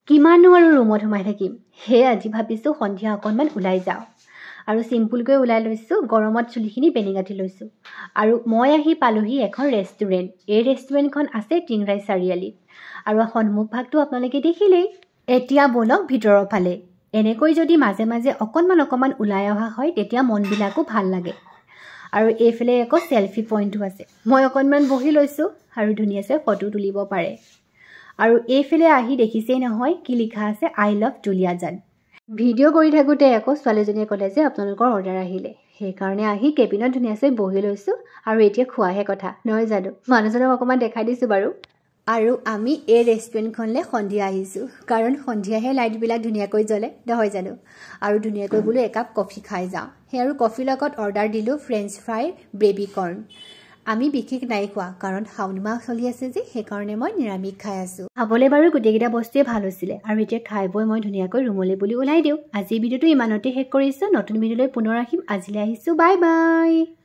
কিমাননো আৰু ৰুমত সোমাই থাকিম, সেয়ে আজি ভাবিছোঁ সন্ধিয়া অকণমান ওলাই যাওঁ। আৰু চিম্পুলকৈ ওলাই লৈছোঁ, গৰমত চুলিখিনি বেনি কাটি লৈছোঁ। আৰু মই আহি পালোহি এখন ৰেষ্টুৰেণ্ট। এই ৰেষ্টুৰেণ্টখন আছে টিংৰাই চাৰিআলিত। আৰু সন্মুখভাগটো আপোনালোকে দেখিলেই। এতিয়া ব'লক ভিতৰৰ ফালে। এনেকৈ যদি মাজে মাজে অকণমান অকণমান ওলাই অহা হয় তেতিয়া মনবিলাকো ভাল লাগে। আৰু এইফালে আকৌ চেলফি পইণ্টো আছে, মই অকণমান বহি লৈছোঁ আৰু ধুনীয়াকৈ ফটো তুলিব পাৰে। আৰু এইফালে আহি দেখিছেই নহয় কি লিখা আছে, I love Duliajan. Video কৰি থাকোঁতে আকৌ ছোৱালীজনীয়ে ক'লে যে আপোনালোকৰ অৰ্ডাৰ আহিলে, সেইকাৰণে আহি কেবিনত ধুনীয়াকৈ বহি লৈছোঁ। আৰু এতিয়া খোৱাহে কথা নহয় জানো, মানুহজনক অকণমান দেখাই দিছোঁ বাৰু। আৰু আমি এই ৰেষ্টুৰেণ্টখনলৈ সন্ধিয়া আহিছোঁ, কাৰণ সন্ধিয়াহে লাইটবিলাক ধুনীয়াকৈ জ্বলে নহয় জানো। আৰু ধুনীয়াকৈ বোলো একাপ কফি খাই যাওঁ। সেই আৰু কফিৰ লগত অৰ্ডাৰ দিলোঁ ফ্ৰেঞ্চ ফ্ৰাই, বেবী কৰ্ণ। আমি বিশেষ নাই খোৱা, কাৰণ শাওণ মাহ চলি আছে যে, সেইকাৰণে মই নিৰামিষ খাই আছোঁ। খাবলৈ বাৰু গোটেইকেইটা বস্তুৱে ভাল হৈছিলে। আৰু এতিয়া খাই বৈ মই ধুনীয়াকৈ ৰুমলৈ বুলি ওলাই দিওঁ। আজিৰ ভিডিঅ'টো ইমানতে শেষ কৰিছোঁ। নতুন ভিডিঅ'লৈ পুনৰ আহিম। আজিলৈ আহিছোঁ, বাই বাই।